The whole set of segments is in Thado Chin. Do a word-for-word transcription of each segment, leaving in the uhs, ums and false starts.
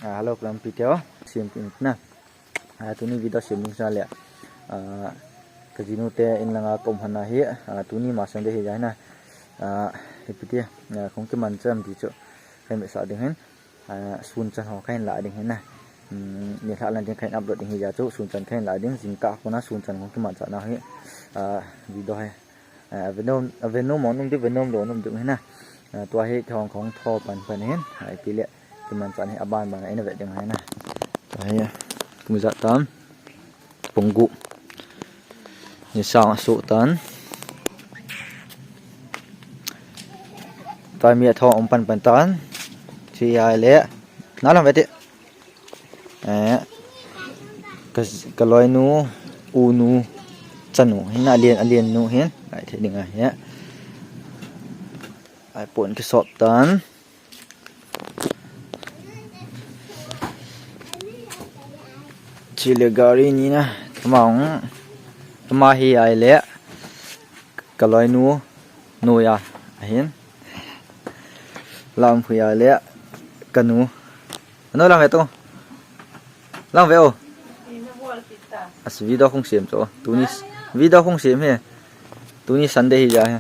Ah, hello, kalampi teu. Sim pin na. Ah, tuni video sim ding sa le. Ah, ka jinu te in langa ka um hon ahi. Ah, tuni ma Sunday hi jeh in na. Ah, ipi ti, ah, kong kiman cham ti chu. Kahin vetsah ding ahin. Ah, sun chan ho kahin la ding ahin na. Hmm, nilhah lang ding kahin upload ding ahi jeh chu. Sun chan kahin la ding. Jingkah kona sun chan kong kiman chah na hi. Ah, video hi. Ah, a ve nom, a ve nom mo nom ding, ve nom lou nom ding ahin na. Ah, tua hi kihong kong tho pan pan ahin. Ah, ipi le. Kiman chan hi aban ban a ina ve ding ahin na. Tua hi, kum ijat tam. Pung gup. Ni sang a suh tan. Tua mi a tho um pan pan tan. Chi ai le. Na lang ve ti. Eh, ka, ka loinu, u nu, chanu. Hin a lian, a lian nu hin. Ai thei ding ahi. Ai pon kisop tan. Chile gari ni na, tama hung, tama hi ai le, ka loinu, noiya, ahin. Lam phui ai le, ka nu. Ano lang ve tu. Lang ve o. As video kong sim cho. Tuni s-, video kong sim he. Tuni Sunday hi ja he.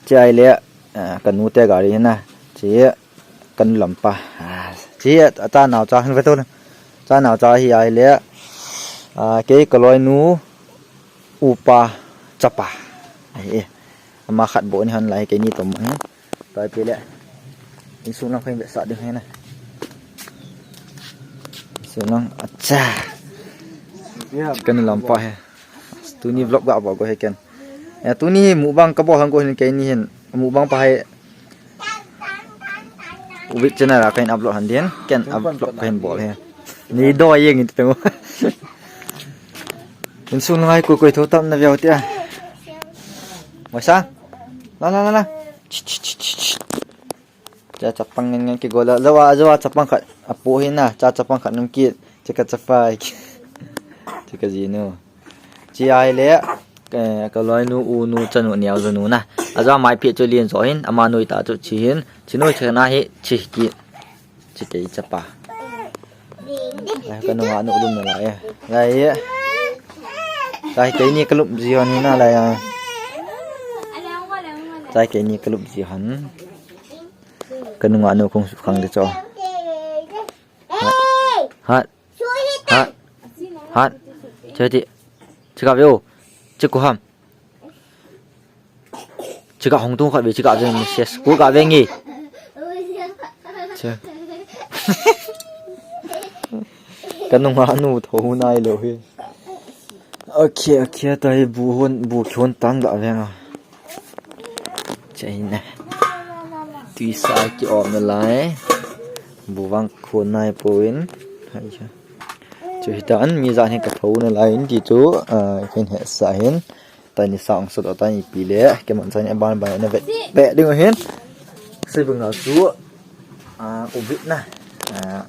Chi ai le, ah, ka nu te gari hi na. Chi ka nu lampa. Ah, chi a, a cha nao cha hin ve tu. Cha nao cha hi ai le. Ah, kei ka loinu upa chapa. Ai e. Ama khat bou ni hon lai kei ni tom he. Tua ipi le. Insung lang kahin vetsah ding ahi na. Insung lang. Acha. Ka nu lampa he. Tuni vlog ga bol go he ken. Ya, tuni hi mukbang ka bol hon go hin kei ni hin. Mukbang pa hi. Uvit channel a kahin upload hon ding. Ken vlog kahin bol he. Ni do yeng in tu. Insung lang ai koi koi tho tam na veu tia. Maisa. La, la, la, la. Cha chapang ngen ngen kigol a. Jawa, jawa chapang khat. Apu hi na. Cha chapang khat nung kit. Chika chapa. Chika jinu. Chi ai le. Ka, ka loinu, u nu, chanu, neo junu na. Ajawa mai phi chu lien jo hin. Ama noi ta chu chi hin. Chi noi chana hi. Chi kit. Chi kei chapa. Ai, ka nunga nu lum na lai e. Lai e. Chai kei ni ka lum ji hon na lai a. Chai kei ni ka lum ji hon. Ka nunga nu kong su khang de cho. Hat. Hat. Hat. Chai ti. Chika veu. Chiku ham. Chika hong tung khat ve, chika ve message. Ku ka ve ngi. Che. Ka nunga nu tho nai lou hi. Okay, okay, ta hi bu hon, bu khon tan la ve nga. Che hin na. Tui sa ki om na lai. Bu vang khon nai pon. Hai cha. Chu hi tan mi jan hi ka tho na lai in ti chu, ah, ken he sa hin. Tani sang sot tani pi le, keman chan aban ban na vet pe ding hin. Sei bang chu, ah, uvit na. Ah,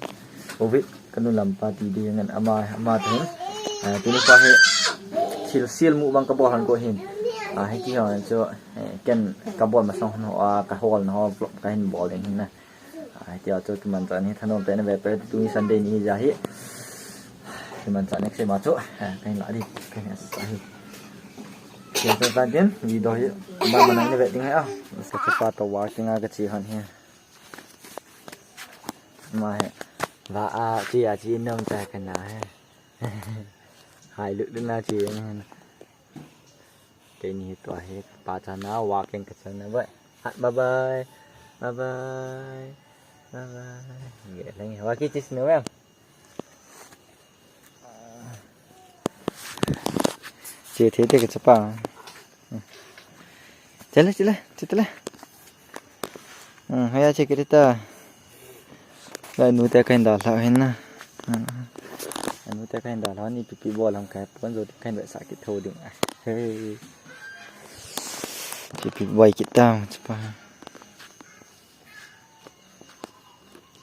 uvit ka nu lampa ti ding ngan ama, ama te hin. Ah, tuni pa hi thil sil mu bang ka bol hon go hin. Ah, hi ki hon chu, eh, ken ka bol masang hon ho, ah, ka hol na ho vlog ka hin bol ding hin na. Ah, tia chu kiman chan hi thanom te na ve pe tuni Sunday ni ja hi. Kiman chan next ma chu, ah, kahin la di, kahin sa hi. Tia chu tan tin video hi ma ma nang na ve ding hai a. Ka chu pa to wa kinga ka chi hon hi. Ma he. Va a chi a chi nom ta ka na he. Hai luk luk na chi na. Keini hi tua hi, pa chana, walking ka chana, bye. Hat, bye bye. Bye bye. Bye bye. Nge, leng, walking chis no em. Che the te ka chapa. Chale, chale, chale. Hmm, haya che kiri ta. Lai nu te kahin dalha hin na. Hmm. Lai nu te kahin dalha ni pipi bol ham kai pon jo te kahin vetsah kit tho ding. Hey. Pipi boi kit ta chapa.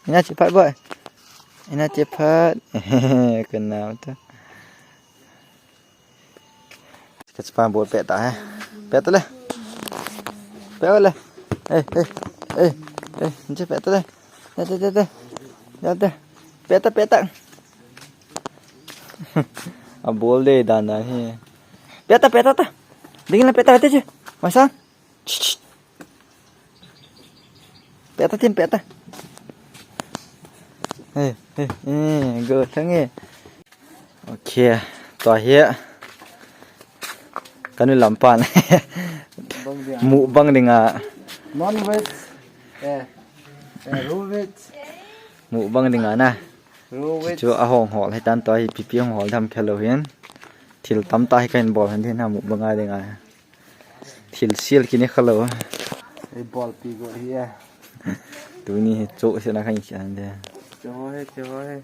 Ina che phat boi. Ina che phat. Ka nao ta. Ka chapa bol pet ta he. Pet ta le. Pet le. Eh, eh, eh, eh, nche pet ta le. Te, te, te, te. Date. Peta, peta. Abol de dan dan hi. Peta, peta ta. Dingin la peta, peta che. Masa. Peta tin peta. Hey, hey, hey, go thang e. Okay, tua hi kanu lampan. Mukbang dinga. Non veg. Eh, eh, raw veg. Mukbang dinga na. Raw veg. Chu ahung hol hitan, tua hi ipi ipi hung hol dam khelou hin. Thil tamtah hi kahin bol hin na mukbang a dinga. Thil sel kini khalou. Ei bol pi go hi e. Tuni hi chu sena kahin sian de. Chu ho he, chu ho he.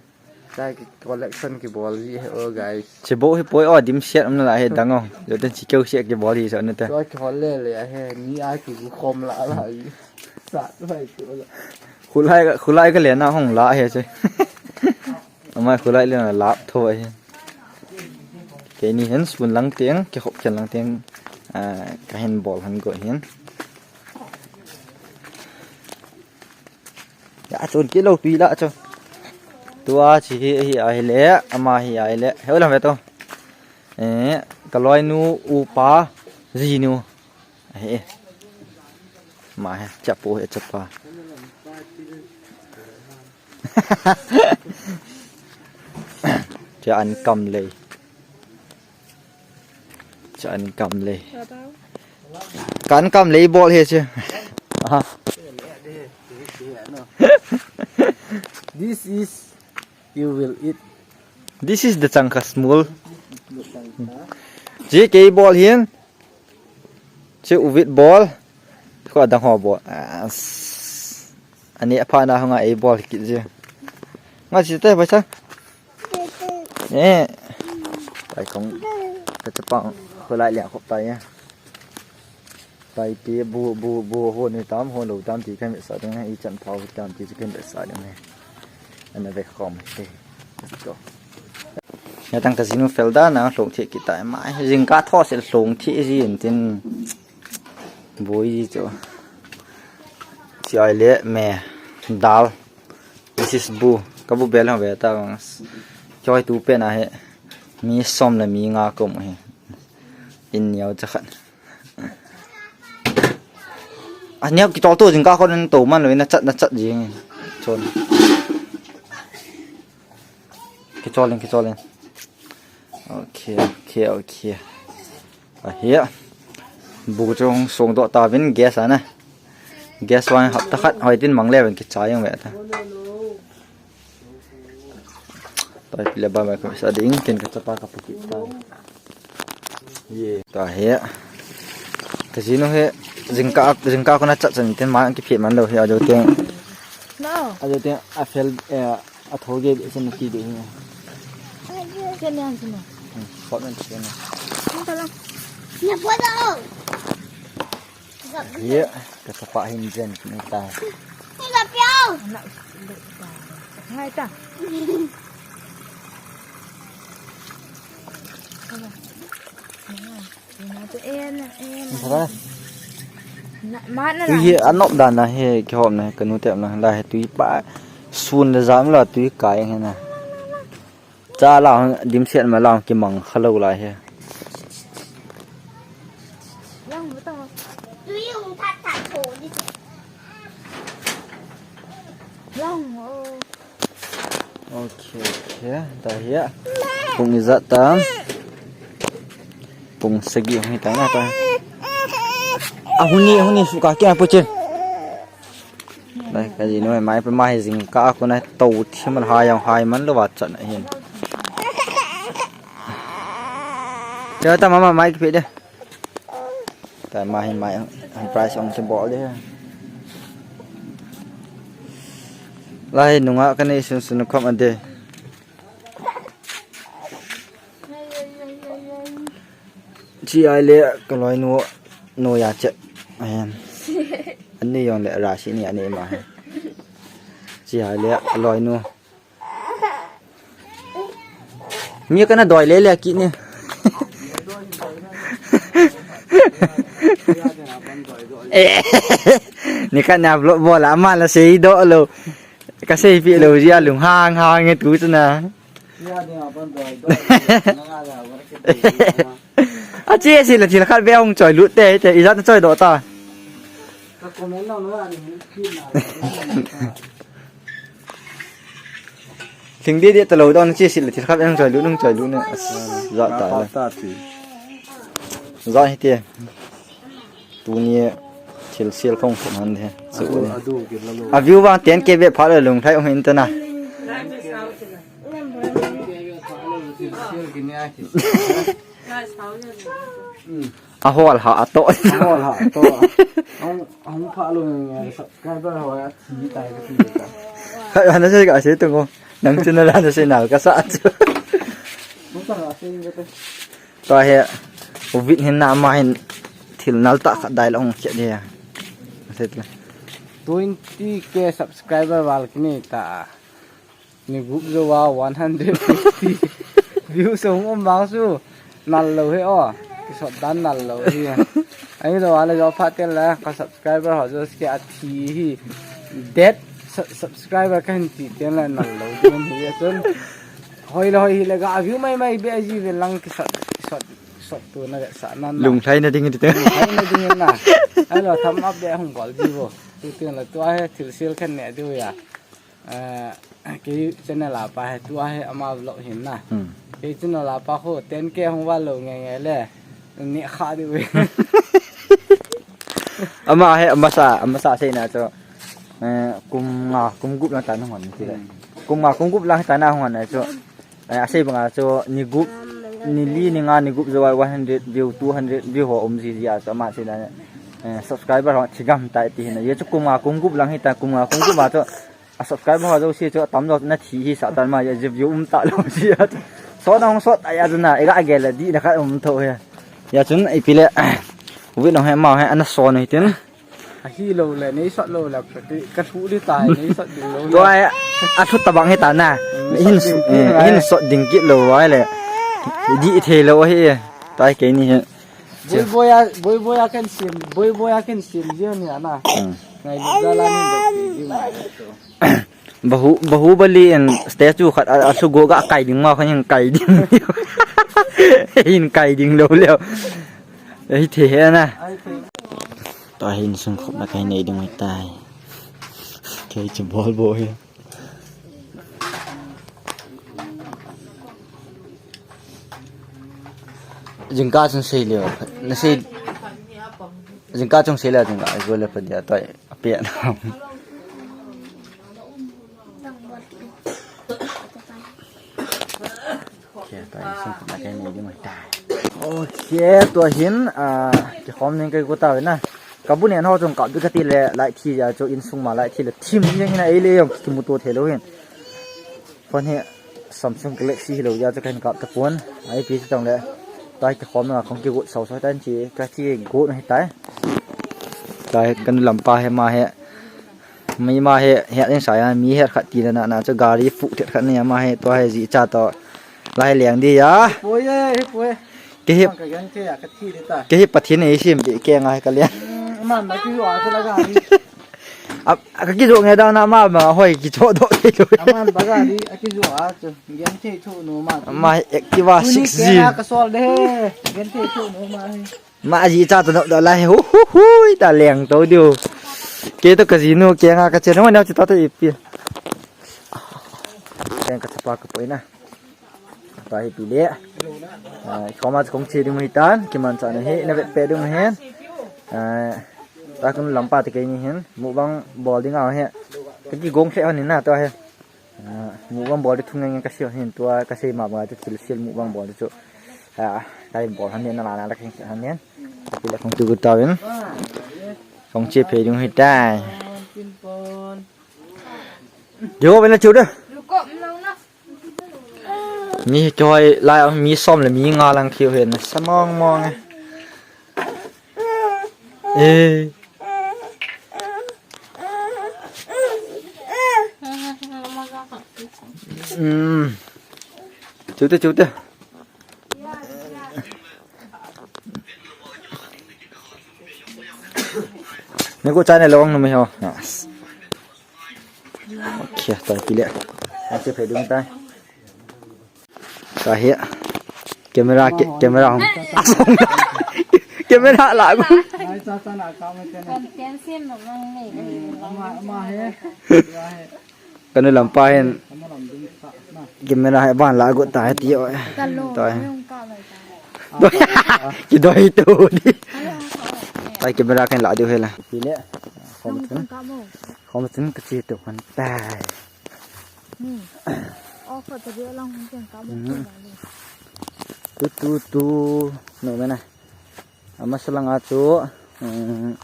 Chai ki collection kibol ji he o guys. Chebo hi poi o, dimset umna la he dang o. Joten chi keu se kibol ji sa na te. Chai kihol le le he, ni a kigu khom la la. Sat vai chu la. Khulai ka, khulai ka le na hung la he che. Amai khulai le na lap tho ahi. Keini hin sun lang teng, kihop khen lang teng, ah, kahin bol han go hin. Ya, chun kilou tui la chu. Tua chi hi, hi ahile, ama hi ahile. Heu lam ve to. Eh, ka loinu, upa, jinu. Ahi. Ma he, chapu he, chapa. Cha an kam lei. Cha an kam lei. Kan kam lei bol he che. Aha. This is you will eat. This is the changkha small. Che kei bol hin. Che uvit bol. Ko dang ho bol. As. Ani apha na hung a ei bol kit je. Nga si te bai sa. Eh. Pai kong. Ka chapa khulai liang khop tai ya. Pai pi bu bu bu ho ni tam ho lo tam ti kan sa ding, i chan phau tam ti kan sa ding. Ana ve khom te. Let's go. Ya tang ka jinu fel da na hlong thi kit tai mai. Jingkah tho se hlong thi ji in tin. Bui ji chu. Chi ai le me dal. This is bu. Ka bu bel hong ve ta bang. Choi tu pen a he. Mi som le mi nga kom he. In niau cha khat. A niau ki tol tu jingkah kon to man lo na chat na chat jing. Chon. Kichol in, kichol in. Okay, okay, okay. Ahi. Bu chu hung song doh ta vin gas ana. Gas vang hapta khat hoi tin mang le vin kichai jong ve ta. Toi pile ba mai ko sa ding tin ka chapa ka pukit ta. Ye. Tua hi. Ka jinu hi jingkah, jingkah kona chat chan tin ma kiphe man lou hi a jo teng. No. A jo teng a fel, eh, a tho ge be sen ti de hi. Ken yan sino. Hmm, pot men ken. Ni ta lang. Ni pot lang. Ye, ka chapa hin jen ni ta. Ni la piao. Ngai ta. Tara. Tui hi anop dan na hi kihop na kanu tep na la hi tui pa sun le jam la tui kai hi na. Cha la dimset ma la kimang khalou la hi. Tui hung that that tho di. Okay, okay. Tua hi a. Pung ijat tam. Pung sagi hung hi ta na ta. A huni, huni suka kia pu chin. Dai, ka jinu mai pe ma hi jingkah kona to thi man hai jong hai man lou va chan ahin. Te ta mama mai ki pe de. Ta ma hi mai, han price ong che bol de. Lai nunga ka nei sun sun khom ade. Chi ai le ka loinu, noiya che. Ayan. Ani jong le ra si ni ani ma. Chi ai le ka loinu. Mi kana doi le le ki ni. Eh, ni kana vlog bol a ma la sei doh lou. Kasei pi lou jia lunghang hang e tu chuna. Ache si la thil khat be hung choi lut te te ijat na choi doh ta. Thing di di ta lou don chi si la thil khat be hung choi lut hung choi lut ne. Jat ta la. Jat hi te. Tuni thil sel kong kong han de. A view vang ten K be pha le lung thai ong hin ta na. A hol ha a to. A hol ha a to. Hong hong pha lo nge subscriber ho a thi tai ka ti ta. Kha na se ka se tu ngo. Nang chu na la na se na ka sa chu. Hong ta na se nge te. Tua hi, uvit hin na ama hin thil nal ta khat dai la hong khet dia. Twenty K subscriber val kini ta. Ni gup jo wa one hundred fifty views hong um bang su nal lo he o. Kisot dan nal lo he. Ai lo wa le jo pha tel la ka subscriber ho jo ske a thi hi. Dead subscriber kan ti tel la nal lo ding hi chun. Hoi le hoi hi le ga view mai mai be ji ve lang kisot kisot kisot tu na ga sa na na. Lung thai na ding ti te. Lung thai na ding na. Ai lo tham up be hung gol ji bo. Tu tu la tu a he thil sel khen ne du ya. Eh, ke channel a pa he tu a he ama vlog hin na. Hmm. Ke channel a pa kho ten K hung va lo nge nge le. Ni kha di ve. Ama he ama sa ama sa sei na cho. Eh, kum nga kum gup lang ta na hon ti le. Hmm. Kum nga kum gup lang ta na hon na cho. Eh, a sei banga cho ni gup ni li ni nga ni gup jo one hundred view two hundred view ho um ji ji a cho ama sei na. Eh, subscriber ho thigam ta ti hin na. Ye cho kum nga kum gup lang hi ta kum nga kum gup ma cho. A subscriber ho jouse chu atam jo na thi hi sa tan ma ya view um ta lo si a. So na hong sot a ya chu na ega gel la di na kha um tho he. Ya chun ipi le. Uvit nong he mau he ana so no hitin. A hi lo le nei sot lo le ka thu di ta nei sot ding lo. To ai a thu ta bang he ta na. Hin sot ding kit lo ai le. Di thei lo he. Tai ke ni he. Boi boi a boi boi a kan sim boi boi a kan sim dia ni ana. Ngai lu da la ni da ti di ma. Bahu Bahubali in statue khat a, a thugo ga kai ding ma khan kai ding. Hin kai ding lo leo. Ei the he na. Ta hin sung khop na kai nei ding mai tai. Kei chu bol bo he. Jingka chung sei leo. Na sei. Jingka chung sei leo jingka. Ai go le pa dia toi. A pe na. Okay, tua hin sung khop na kai nei ding mai ta. Okay, tua hin, ah, kikhom ding kai ko ta ve na. Ka bu nen ho chung kap ding ka ti le, lai thi ja chu insung ma lai thi le, thim ding hin a ei le jong kimu to thei lo hin. Phone hi Samsung Galaxy hi lo ja chu kan kap ta pon. Ai pi chu tong le. Tai kikhom na kong kigot sau sau tan chi, ka chi got na hi tai. Tai kan lampa he ma he. Mi ma he, he in sa ya, mi he khat ti na na, na chu gari fu thiat khat ni ma he, tua he ji cha to. Lai leng di ya. Poi e, he poi. Ke he, Ka gan ke ya, ka thi di ta. Ke he Pathen ei sim be ke nga he ka leng. Hmm, man ba ki wa chu la gari. A, a ka ki jo nge da na ma ma hoi ki cho do ke lo. Aman ba gari, a ki jo a chu. Gen thei thu no ma. Ma he Activa six G. Ka sol de. Gen thei thu no ma he. Ma ji cha to no da la he hu hu hu ta leng to diu. Ke to ka ji nu ke nga ka che no na chi ta to ipi. Leng ka chapa ka poi na. Ta hi pi le. Ah, koma kong che ding hi tan, ki man cha na hi, na vet pe ding hen. Ah, ta kun lampa te ke ni hen. Mukbang bol ding a he. Ka ki gong khe hon ni na to he. Ah, mukbang bol di thung nge ka sei hin tua ka sei ma ba chu thil sel mukbang bol di chu. Ah, tai bol han ne na la na la keng han ne. Ka pi la kong tu gu ta win. Kong che phe dung hi tai. Jo ben la chu de. Mi choi lai mi som le mi nga lang khiu hen sa mong mong e. Eh. Hmm. Chute, chute. Ni ko chane lo ang numi ho. Yes. Ok, Ya, tai pile. Ache phei dung tai. Tahi. Camera, ke-, camera hong. Camera la gu. Content sem lo mang ni. Kanu lampa hin. Camera hi ban la gu tai ti o. Toi. Kidoi tu di. Tai camera kan la diu hela. Pile. Khom chun. Khom chun kache tu kan tai. Hmm. Off ta dia lang hung ken ka mo. Hmm. Tu, tu, tu. No, mena. Ama salanga chu, um,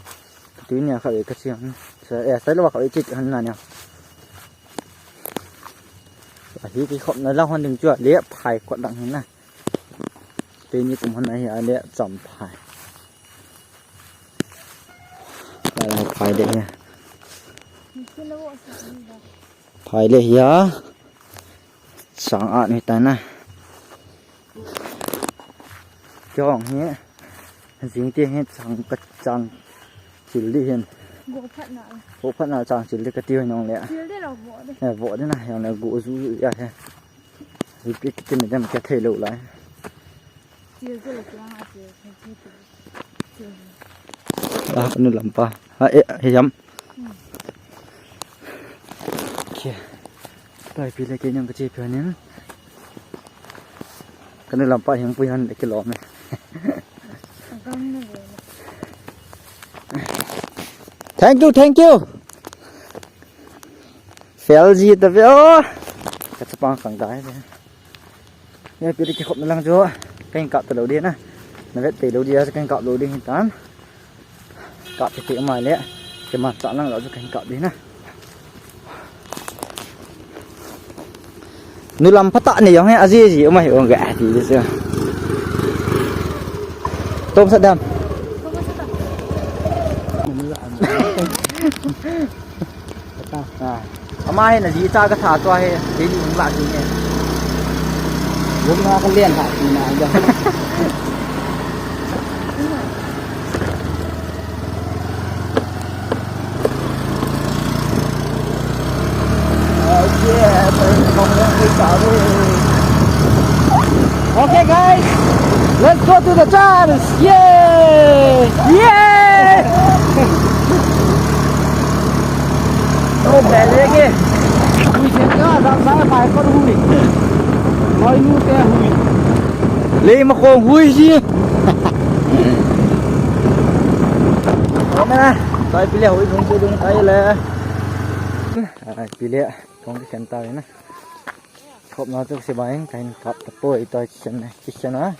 tu nia kha ve kache. Sa, eh, sa lo kha ve che han na nia. Ahi kikhopna lang hon ding chu le phai kot lang hin na. Keini kum hon ahi a le cham phai. Lai lai phai de hi. Phai le hi a. Chang a ni ta na. Chong hi. Jing te hi chang ka chang chil di hin. Go phat na. Go phat na chang chil di kati hoi nong le. Chil di lo vo di. Eh, vo di na, yang le go ju ju ya he. Repeat kiti ni dem ka thei lo lai. Chil di lo kya nga chil, chil di. Ah, kanu lampa. Ha, eh, he jam. Hmm. Okay. Tai pile kei nang kache phanin. Kanu lampa hing pui han le kilom e. Thank you, thank you. Fel ji ta ve o. Ka chapang kang dai ve. Ye, pile kikhopna lang chu. Ka hin kap ta lo di na. Na vet pe lo di a, ka hin kap lo di hin tan. Kap te te mai le. Ke ma cha lang lo chu ka hin kap di na. Nu lampa ta ni jong he aji ji mai ong ga ti ji chu. Tom sa dam. Ah. Ama hi na ji cha ka tha tua hi, hi ni la ki ni. Gum na ka len ha ki na ja. Okay, guys, let's go to the chance. Yay! Yay! Hui chen ka, dam sai pai kon hui. Loi nu te hui. Lei ma khong hui ji. Ome na, tai pile hui dung te dung tai le. Ai pile, kong kikhen ta na. Khop na tu se bai, kahin kap ta poi, toi kikhen na, kikhen na.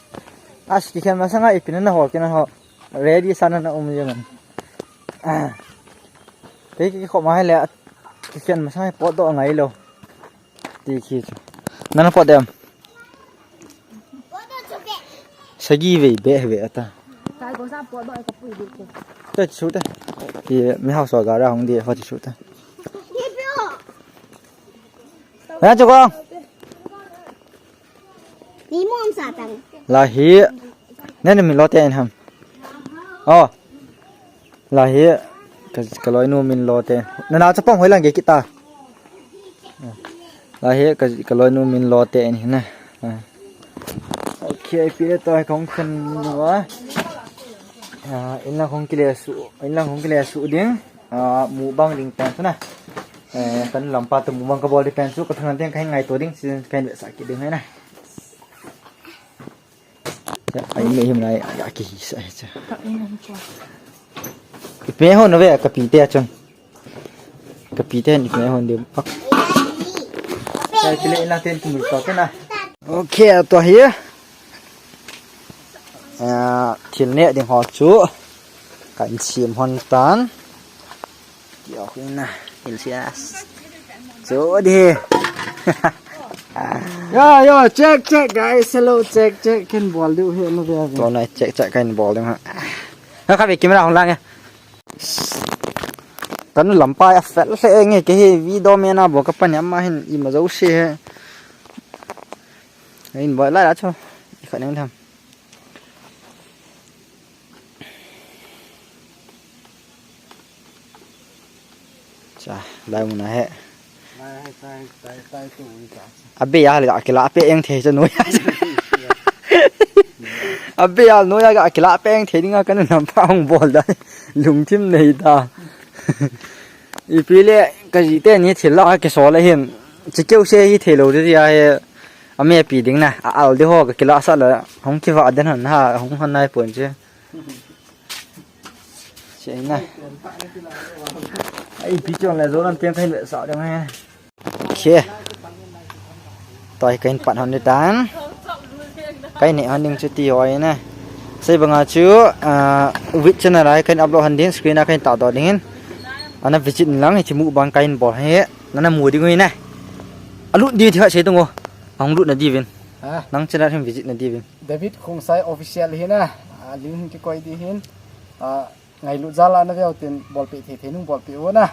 As kikhen masanga ipin na ho, kikhen na ho. Ready sana na um je man. Ah. Kei kikhop ma hai le, kikhen masanga pot doh ngai lo. Ti khi chu. Nana pot dem. Sagi vei be ve ata. Kai ko sa pot doh ka pui di ko. Ta chu ta. Ki mi hausa ga ra hong di ho chu ta. Na chu ko. Ni mom sa tang. La hi. Nene min lo te in ham. Oh. La hi. Ka, ka loinu min lo te. Na na chapang hoi lang ge kita. La hi ka, ka loinu min lo te in hina. Ah. Okay, pile to kong khen wa. Ah, in lang kong kile su, in lang kong kile su ding. Ah, mukbang ding pen tu na. Eh, kan lampa tu mukbang ka bol ding pen tu, ka thanan teng ka hin ngaito ding, si ka hin vetsah kit ding hai na. Ai me him nai, ya ki hi sa cha. Ipe ho na ve, ka pi te a chun. Ka pi te ni pe hon de pak. Sai pile ina ten tum to te na. Okay, to hi. Ah, thil ne ding ho chu. Kan sim hon tan. Yo, ina, in sias. Chu di. Yo, yo, check, check, guys. Hello, check, check. Ken bol diu hi, no, ve, ve. To nai check, check, ken bol diu ha. Ha, kha ve camera hong lang e. Kan lampa a fel hle nge ke hi video me na bo ka pa ni ama hin i ma zo se he. In bol la la chu. I kha neng tham. Cha, lai mun a he. Abe a le ga kila pe eng thei chu noi. Abe a noi a ga kila pe eng thei dinga kan nam pa hung bol da. Lungthim nei da. Ipi le ka ji te ni thil la ke so le hin. Chi keu se hi thei lo de ya he. Ame pi ding na. A al de ho ka kila sa la. Hung ki va den han ha. Hung han nai pon che. Che na. Ai pi chon le zo lam tiang kai le sa dang he. Okay. Toi kahin pat hon ni tan. Kahin ne hon ding chu ti hoi na. Sei banga chu, ah, with channel a kahin upload hon ding, screen a kahin tah doh ding hin. Ana visit lang hi chi mu bang kahin bol he. Nana mu ding ui na. Alut di thi ha sei tung o. Ahung lut na di vin. Ha? Nang channel hin visit na di vin. David Khongsai Official hi na. Ah, link hin kikoi di hin. Ah, ngailut jal a na veu tin bolpeh thei thei nung bolpeh u na.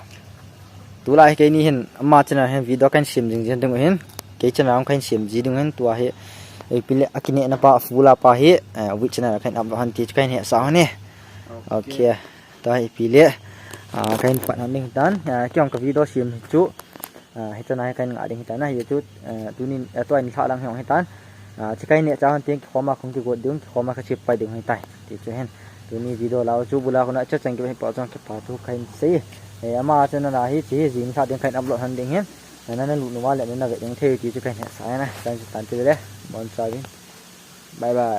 Tulai keini hin ama channel hin video kahin sem jing jing ding u hin. Kei channel kahin sem ji ding u hin tua hi. Ipi le a kine na pa full a pa hi, eh, with channel kahin upload hon ti chu kahin hetsah hon e. Okay. Tua hi ipi le, ah, kahin pat hon ding tan. Ah, kei jong ka video sem chu. Ah, hichana hi kahin ngah ding hitan a, hi chu, ah, tunin, ah, tua in lha lang hi jong hitan. Ah, chi kahin neh cha hon teng kikhoma kong kigot ding, kikhoma ka chip pai ding hitai. Ti chu hin. Tuni video la u chu bula kona cha chang kipa chang kipa thu kahin sei. Eh, ama chana la hi chi hi jing lha ding kahin upload hon ding hin. Na na lu nu ma le na ve ding thei ti chu kahin hetsah na. Tan chu tan ti le. Bon cha vin. Bye bye.